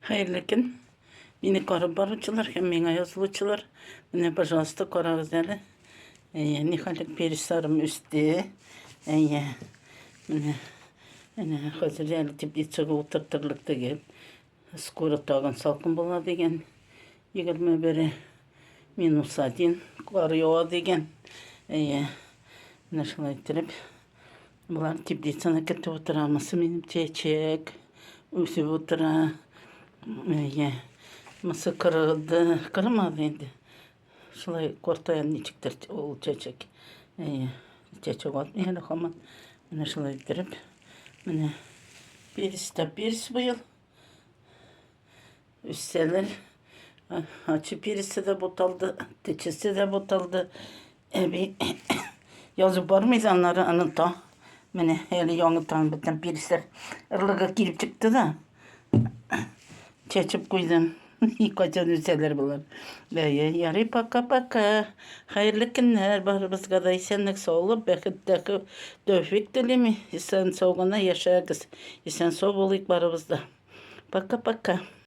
Хәерле көн. Мине карап баручылар һәм миңа язылучылар. Менә, пожалуйста, карагыз әле. Әйе, нихәлек перецларым үсте. Әйе. Менә, менә хәзер әле теплицага утыртырлык түгел. Скоро тагын салкын була дигән. 21 минус 1 кар ява дигән. Әйе. Менә шулай иттереп Болар теплицаны көтеп утыра. Монысы минем чәчәк үсеп утыра. Әйе. Монысы кырылды. Кырылмады инде. Шулай картая ничектер ул чәчәк. Әйе. Чәчәк атмый әле һаман. Менә шулай иттереп. Менә перец та перец быел. Үссәләр, ачы пересе дә буталды, төчесе дә буталды. Әби язып бармый да, аннары оныта. Менә әле яңадан бөтен пересләр ырлыгы килеп чыкты да. Чәчеп куйдым. Кайчан үсәләр болар. Әйе, ярый, пока-пока. Хәерле көннәр барыбызга да исәнлек, саулык, бәхет, тәүфик телим. Исән-сау гына яшәгез. Исән-сау булыйк барыбыз да. Пока-пока.